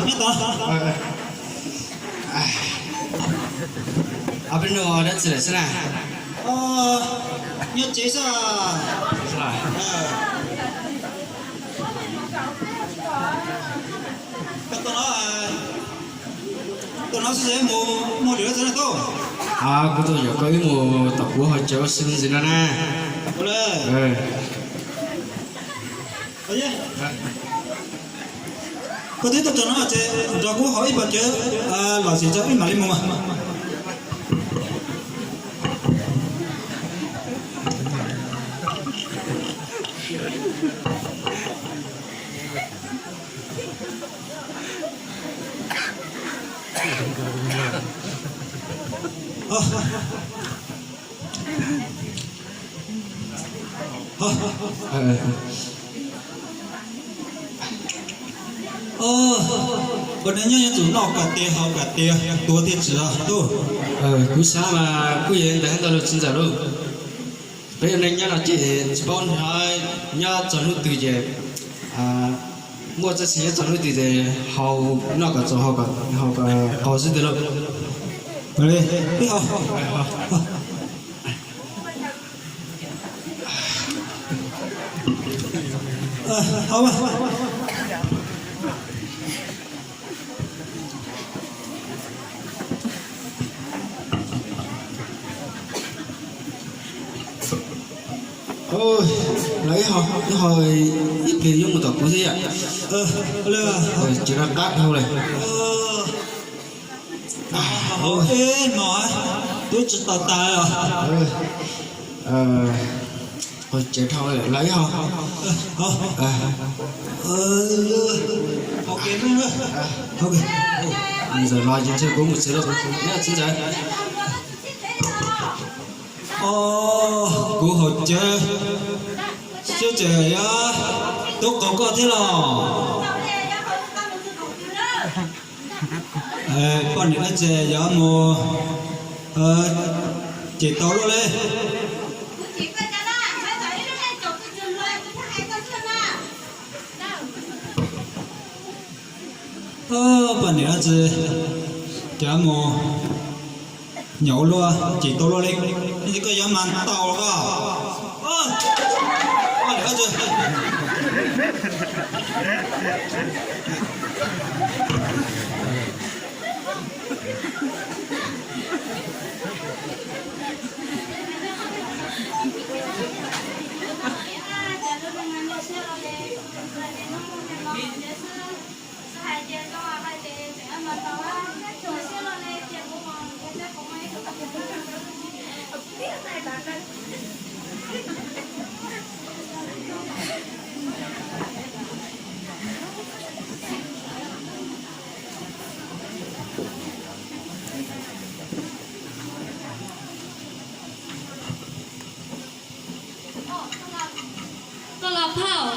Nyob tod. Peb nug dab tsi lawm xwb na? Nyob tsev xwb. Koj tuaj no, tuaj no xwb es mus muaj lwm dab tsi na tub? Kuv tuaj yaum koj wb mus tom kuv hauv tsev ua si ntxiv no na. Koj twb tuaj txog no ces nrog kuv haus ib pob cawv los sis tso wb mam li mus mas. Ua neej nyob yuav tsum noj kom tiav haus kom tiav tuav thiaj tsim os tub. Kuv xav mas kuj yog ntawd ntag lauj txiv ntxawm lauj. Peb ua neej nyob no ces tsis paub nyob txog hnub twg ces muaj txoj sia nyob txog hnub twg ces haus noj kom txaus haus kom qaug xwb tiag lauj. Los ib hmo, ib hmo ib pliag yuav mus tom kuv thiab yom. Ces rov qab dhau lawm. Ib hmo twb tsis tau tas os. Ces dhau lawm los ib hmo. Ntxawm los ces ntshe kuv mus txiv lauj, nyob txiv ntxawm. Kuv haus cawv xwb ces yuav tub qaug koj thiab los? Poj niam dab tsi yuav mus ces tau luaj li. Poj niam dab tsi yuav mus nyuam luaj ces tau luaj li. Koj yuav mas tau los koj. Koj los phauj?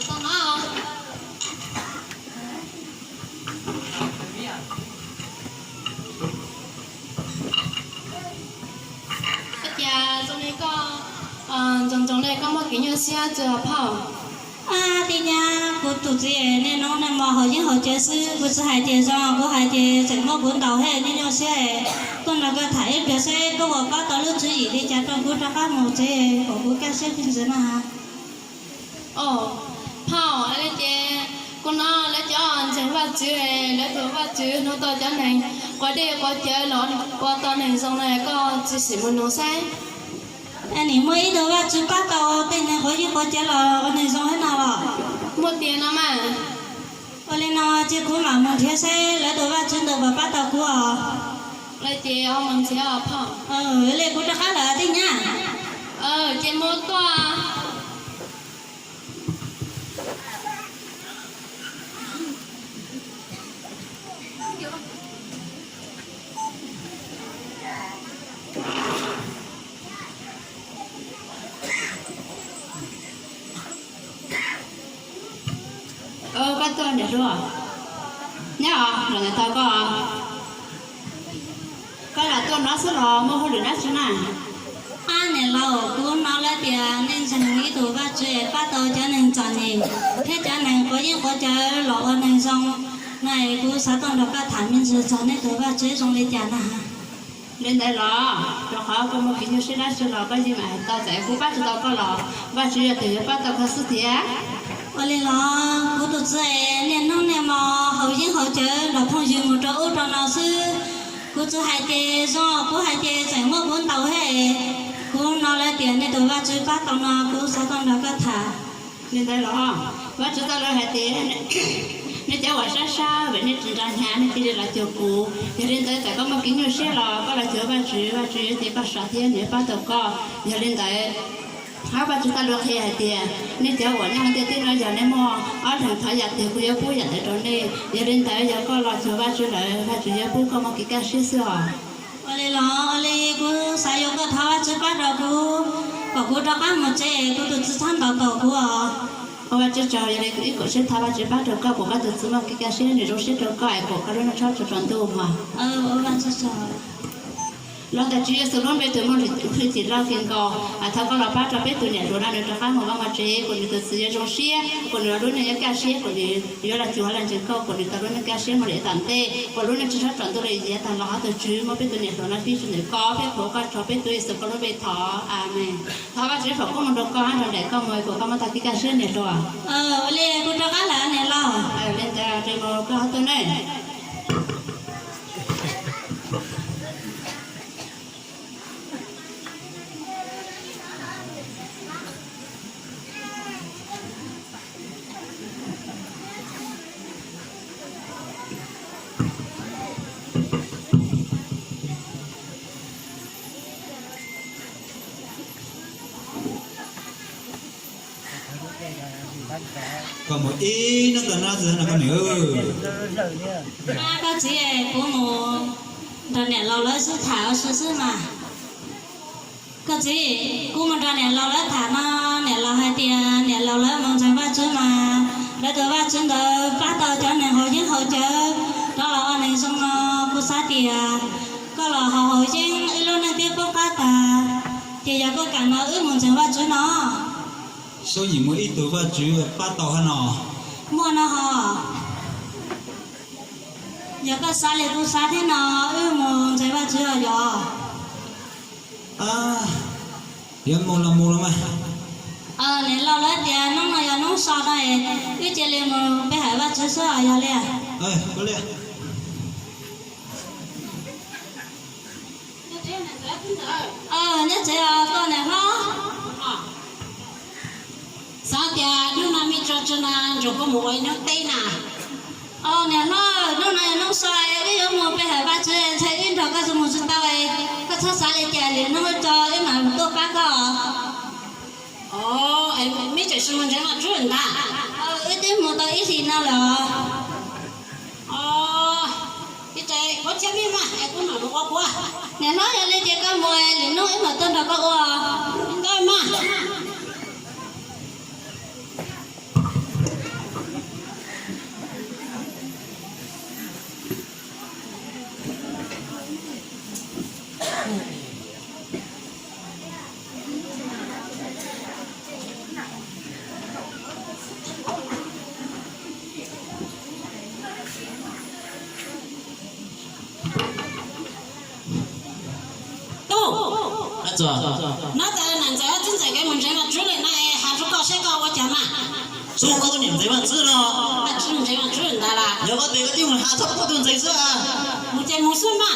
Tau no. Ua cas zoo li koj ntsoov ntsoov li koj muaj kev nyuaj siab tsi phauj? Tij Nyab, kuv tus txiv niaj hnub nag hmo haus yeeb haus cawv xwb, kuv tsis hais tias zoo, kuv hais tias tseem muab kuv ntaus thiab nyuaj nyuaj siab. Tuaj nrog koj tham ib pliag seb koj puas pab tau lub tswv yim li cas rau kuv rov qab mus tsev kom kuv kaj siab txiv ntxwv na. Phauj, li ces kuv hnov lawv cov ntseeg Vajtswv, lawv tus Vajtswv hnov tau cov neeg quav dej quav cawv los ua tau neeg zoo na, koj tsis xav mus noog saib? Nim muaj ib tug Vajtswv pab tau tej neeg quav dej quav cawv los ua neeg zoo thiab no los? Muaj tiag no mas. Ua li no ces kuv mam mus nrhiav saib lawv tus Vajtswv ntawd puas pab tau kuv os. Li ces ho mus nrhiav os phauj. Li kuv rov qab lawm Tij Nyab. Ces mus tuaj. Koj tuaj nram dua, nyob los ntawm tau koj. Koj lam tuaj no xwb los muaj hauj lwm dab tsi na? Niam laus, kuv hnov lawv tias nej ntseeg ib tug Vajtswv pab tau cov neeg txom nyem thiab cov neeg quav yeeb quav cawv los ua neeg zoo no es kuv xav tuaj nrog koj tham me ntsis txog nej tus Vajtswv zoo li cas na. Li ntawd los, rau qhov koj muaj kev nyuaj siab dab tsi los koj yeej mam hais tau, txawm kuv pab tsis tau koj los Vajtswv yog tus yuav pab tau koj xwb tiag. Ua li los kuv tus txiv niaj hnub niaj hmo haus yeeb haus cawv nrog phooj ywg mus rau ub rau no xwb. Kuv txiv hais ces zoo, kuv hais ces tseem muab kuv ntaus thiab. Kuv hnov lawv tias nej tus Vajtswv pab tau no kuv xav tuaj nrog koj tham. Li ntawd los, Vajtswv txoj lus hais tias, nej cov uas sab sab vim nej tsis nra hnyav nej cia li los cuag kuv. Yog li ntawd txawm koj muaj kev nyuaj siab los koj los cuag Vajtswv, Vajtswv yuav cia koj so thiab nws yuav pab tau koj. Yog li ntawd, hab Vajtswv txoj lus qhia hais tias, nej cov uas nyob hauv ntiaj teb no yog nej muaj ob leeg thov yam twg kuv yuav pub yam ntawd rau nej. Yog li ntawd yog koj los cuag Vajtswv lawm Vajtswv yuav pub koj muaj kev kaj siab xwb os. Ua li los ua li, kuv xav yuav koj thov Vajtswv pab rau kuv, kom kuv rov qab mus tsev, kuv tus txiv txhob ntaus tau kuv os. Ua Vajtswv tsaug, yog li kuv ib kaum siab thov Vajtswv pab rau koj, kom koj tus txiv muaj kev kaj siab, nws zoo siab rau koj es kom koj lub neej txhob tsaus tsaus ntuj mog. Ua Vajtswv tsaug. Los ntawm Tswv Yexus lub npe tus muaj hwj chim loj kawg nkaus, thov koj los pab rau peb tus niam hluas no nws rov qab mus vaj mus tsev, kom nws tus txiv yuav zoo siab, kom nws lub neej yuav kaj siab, kom nws yuav los cuag los ntseeg koj, kom nws tau lub neej kaj siab mus li tom ntej, kom lub neej tsis txhob tsaus ntuj li yav tag los. Qhov tus Tswv muab peb tus niam hluas no pib tsis ntawm koj, peb thov koj tso peb tus Yexus koj lub npe thov, Amees. Thov Vajtswv foom koob hmoov rau koj hab rau nraim koj mus kom koj muaj tag kev kaj siab niam hluas. Ua li kuv rov qab lawm niam laus. Li ntawd mus koj ho tuaj ne. Koj mus ib hnub tag nab txog no koj niam. Koj txiv, kuv mus nrog niam laus lawv sib tham ua si xwb mas. Koj txiv, kuv mus nrog niam laus lawv tham no, niam laus hais tias niam laus lawv mus ntseeg Vajtswv mas lawv tus Vajtswv ntawd pab tau cov neeg haus yeeb haus cawv rov los ua neeg zoo no. Kuv xav tias koj los haus haus yeeb ib lub neej twb poob qab tag, ces yog koj kam no wb mus ntseeg Vajtswv no. Sub yim muaj ib tug Vajtswv pab tau hab no. Muaj no hos. Yog koj xav li kuv xav thiab no, wb mus ntseeg Vajtswv os yog. Yuav mus los mus los mas. Niam laus lawv tias hnub no yog hnub so no, wb cia li mus pe hawm Vajtswv xwb os yog li. Nyob tsev os koj niam hlob. Xav tias hnub no me tso tso na ntsug koj mus ua ib hnub teb na. Niam hlob, hnub no yog hnub so, wb yuav mus pe hawm Vajtswv, ntshe wb nrog koj mus tsis tau. Koj txhob xav li cas, lwm hnub wb tso wb mam tuaj pab koj. Me tseem mus ntseeg Vajtswv ntag. Wb twb mus tau ib hlis no lawm. Niam hlob, yog li ces koj mus, lwm hnub wb mam tuaj nrog koj ua. Ntawd mas. Tub, no tas niam ntxawm Txwj Ntxawm kev mus ntseeg Vajtswv lawm na, has rau koj saib koj ua cas mas. Xub koj tub niam ntxeev Vajtswv no. Vajtswv ntseeg Vajtswv ntag las. Yog koj tes koj tij mus has txog koj tus ntxeev xwb. Mus ces mus xwb mas.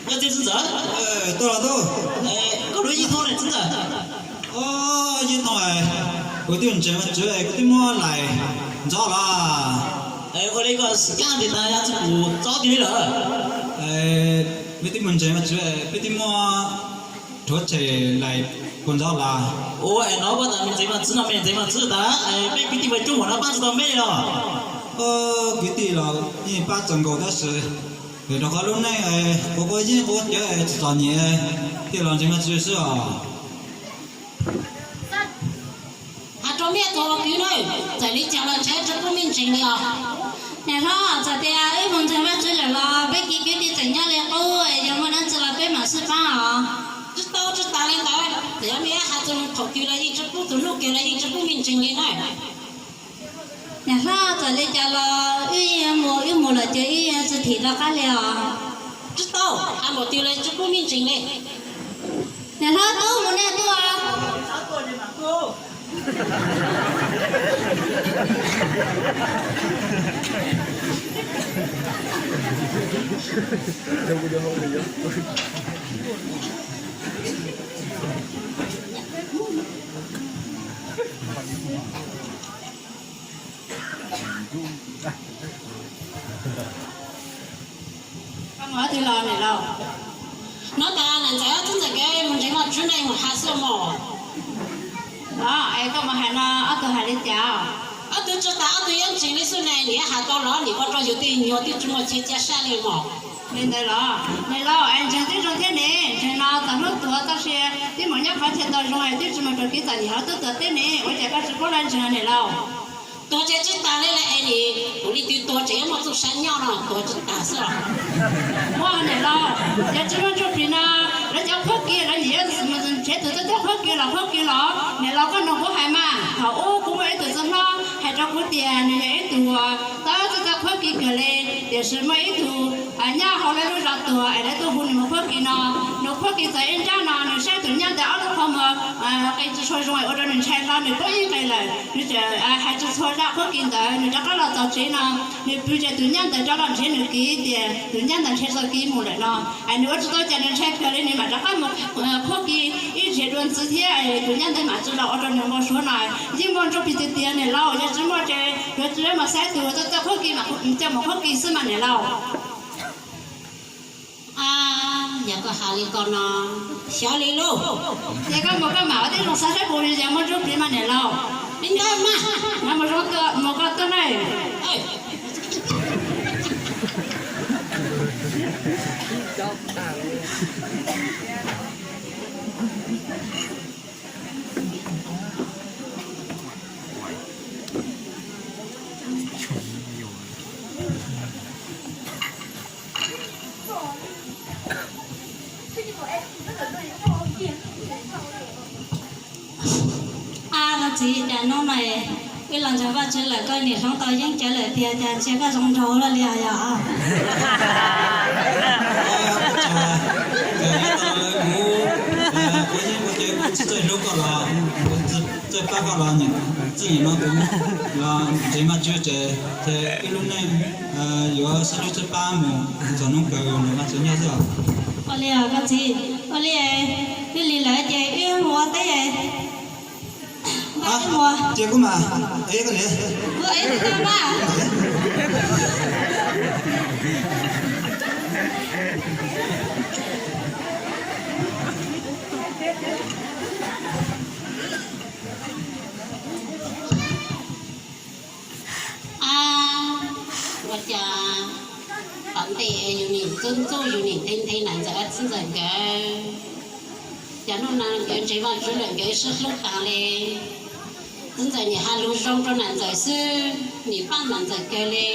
Nyob txiv Txwj Ntxawm. Tuaj los tub. Koj lub yeej thaub ne Txwj Ntxawm? Yeej thaub, kuv twb ntseeg Vajtswv, kuv twb muab lais ntxov los. Ua li koj xav tias tas yog txij kuv txob tiag li lawm. Peb twb mus ntseeg Vajtswv, peb twb muab rhuav tshem lais puas ntxov los. Ua es no koj tas me ntxeev Vajtswv no me ntxeev Vajtswv tas, peb kwv tij Vaj Coob Huam no pab tsis tau peb li los? Kwv tij los yeej pab txaus nkaus tab sis Vim rau qhov lub neej quav quav yeeb quav cawv tsis txom nyem, thiaj los ntseeg Vajtswv xwb os. Has rau mej tus kwv na, txawm li cas los ntshe tsis pub mej ntseeg li os. Niam hlob, txawm tias wb mus ntseeg Vajtswv lawm los peb kev kwv tij tseem nyob li qub, yog muaj dab tsi los peb mam sib pab os. Tsis tau, tsis tas li ntawd, txawm yog mej hais txog thaum twg los yeej tsis pub, txog hnub kawg los yeej tsis pub mej ntseeg li na. Niam hlob, txawm li cas los wb yeej mus, wb mus lawm ces wb yeej tsis thim rov qab li os. Tsis tau, hais npaum twg los tsis pub mej ntseeg li. Niam hlob, tub mus nej tuaj. Koj mus ob tug los niam laus? Hnub tas niam ntxawm ob tug ntxawm nkawd mus ntseeg Vajtswv na, mus hais xwb mog. Os, es koj mus hais no ob tug hais li cas? Ob tug tsis tas, ob tug yeej ntseeg li xwb ne, nim hais tau los nim ua rau yus tej nyuag twb tsis muaj chaw cia sab li mog. Li ntawd los niam laus, es ntseeg twb zoo thiab ne, ntseeg no txog hnub tuag tab sis twb mus nyob qhov chaw tau zoo es twb tsis mus rau kev txom nyem hauv tub tuag teb ne, ua cas koj tsis paub lawv ntseeg niam laus? Tuag ces tsis tas li lawm es nim kuv li twg tuag tseem yuav muaj txuj sa nyob no, tuag tsis tas xwb los. Muaj niam laus, yog tsis muaj ntsuj plig no, lawv cov qhuab kis lawv nim yuav nrhiav tus txawj txawj qhuab kis los qhuab kis los. Niam laus, koj nug kuv hais mas, thaum ub kuv muaj ib tug txiv hlob hais rau kuv tias nws yog ib tug txawj txawj qhuab kis kawg li, tiam sis muaj ib tug nyob hauv lawv lub zos tuag es lawv tuaj hu nws mus qhuab kis no. Nws qhuab kis txog ib nrab no, nws saib tus nyab ntawd ob lub qhov muag qe tsis tshua zoo ua rau nws ntshai hlo, nws poob ib nqes lawm. Nws tseem hais tsis txhua zaj qhuab kis ntawd, nws rov qab los txog tsev no, nws pw ces tus nyab ntawd rov los nrhiav nws kis tias tus nyab ntawd nrhiav txoj kev mus lawm no. Es nws ua tsis tau cas, nws ntshai kawg li, nws mam rov qab mus qhuab kis ib nrhiav dua ntxiv thiab, tus nyab ntawd mam tsis los ua rau nws npau suav no. Yeej muaj ntsuj plig tiag tiag niam laus, yog tsis muaj ces yuav tsis muaj, saib tus txawj txawj qhuab kis mas coj mus qhuab kis xwb mas niam laus. Yog koj hais li ko no, xyov li lauj. Ces koj mus koj mam ua tib zoo xav saib puas yog muaj ntsuj plig mas niam laus. Li ntawd mas, mus koj tuaj na. A, koj txiv, cas hnub no wb los ntseeg Vajtswv lawm koj nim hloov tau yeeb cawv lawm tiag, cas ntsia koj zoo nraug luaj li os yog? Kuv, kuv yeej ua cas kuv tsis txawj hlub koj los, kuv txawj pab koj los, txij nim no kuv los ntseeg Vajtswv ces, ces wb lub neej yuav sib hlub sib pab mus txog hnub kawg nrog Vajtswv nyob xwb os. Ua li os koj txiv, ua li, wb lig lawm ces wb mus ua teb. Ces kuv mam ev koj niam. Kuv ev koj mas. A, ua cas tom ntej yus nim ntxub ntxub yus nim nthe nthe niam ntxawm txiv ntxawm nkawd, cas hnub no nkawd ntseeg Vajtswv lawm nkawd sib hlub tas li. Txiv ntxawm nim hais lus zoo rau niam ntxawm xwb, nim pab niam ntxawm kawg li.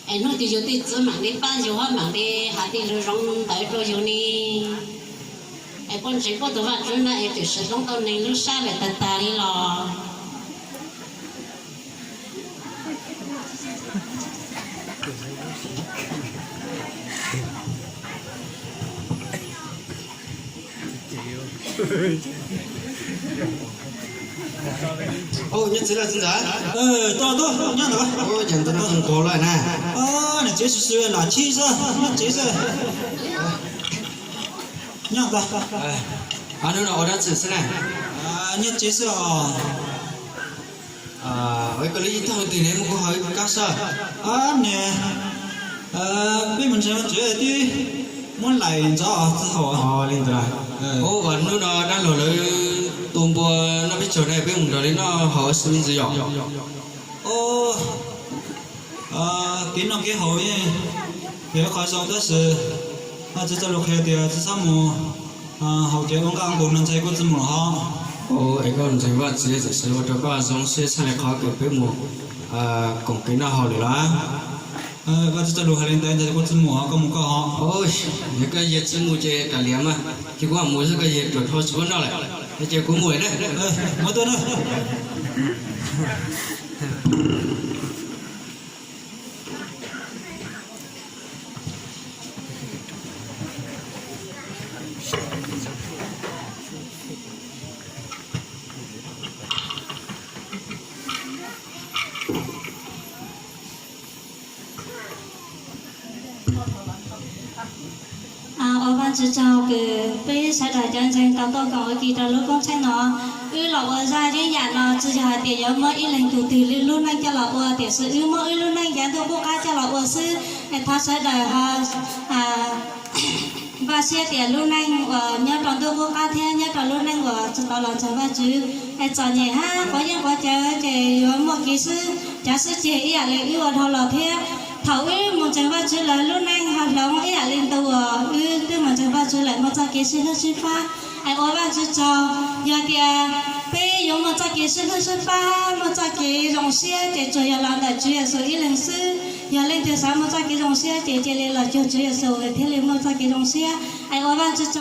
Es hnub twg yus tej txiv mam li pab yus, mam li hais tej lus zoo ntawd rau yus ne. Es puab ntseeg puab tus Vajtswv na es twb sib hlub tau neeg lub sab lawm tag tag li los. Nyob txiv lawm txiv ntxawm. Tuaj tuaj nyob ntawm. Ces ntawm no tus nkaus lawm na. Niam txiv sib sib lam chib xwb, nyob tsev xwb. Nyob ntawm. Hnub no ua dab tsi xwb na? Nyob tsev xwb os. Koj lub ib tag twg ne, muab kuv hais kab sab. Niam, peb mus ntseeg Vajtswv twb muab laim ntxov txij hauv. Li ntawd. Ua hnub no dab laug lawv tua npua noj peb caug ne, peb mus nrog li noj haus xwb me ntsis yom. Kev noj kev haus yeej yog ib qho zoo tab sis Vaj Tswv txoj lus qhia tias tsis txhob mus haus ces ua nqaj ua nqug no ntshai kuv txiv mus lawm hos. Es koj ntseeg Vaj Tswv tiam sis ua rau koj zoo siab tshaj li qhov kws peb mus koom kev noj haus lawm los? Vaj Tswv txoj lus hais li ntawd ntshai kuv txiv mus hos, koj mus koj hos. Yog koj yawg txiv mus ces kav liam mas, ces kuv mam mus xwb, koj yawg ruam dhau tsis pub noj lawm, ces kuv mus lawm na. Mus tuaj na. Ua Vaj Tswv tsaug kws peb sawv daws cov ntseeg tau tuaj koom ua ke rau lub koob tsheej no. Wb los ua zaj yeeb yam no tsis yog hais tias yuav muab ib leeg tug twg lub neej coj los ua, tiam sis wb muab wb lub neej yav ntuj qub qab coj los ua xwb. Es thov sawv daws ho npaj siab tias lub neej uas nyob rau ntuj qub qab thiab nyob rau lub neej uas tsis tau los ntseeg Vajtswv, es txom nyem hab quav yeej quav cawv ces yuav muaj kev sib cav sib ceg ib yam li wb ua dhau los thiab. Thaum wb mus ntseeg Vajtswv lawm lub neej ho hloov ib yam li ntu uas wb twb mus ntseeg Vajtswv lawm muaj txoj kev sib hlub sib pab. Es ua Vajtswv tsaug, yog tias peb yuav muaj txoj kev sib hlub sib pab, muaj txoj kev zoo siab ces tsuas yog los ntawm Tswv Yexus ib leeg xwb. Yog leej twg xav muaj txoj kev zoo siab ces cia li los cuag Tswv Yexus thiaj li muaj txoj kev zoo siab. Es ua Vajtswv tsaug.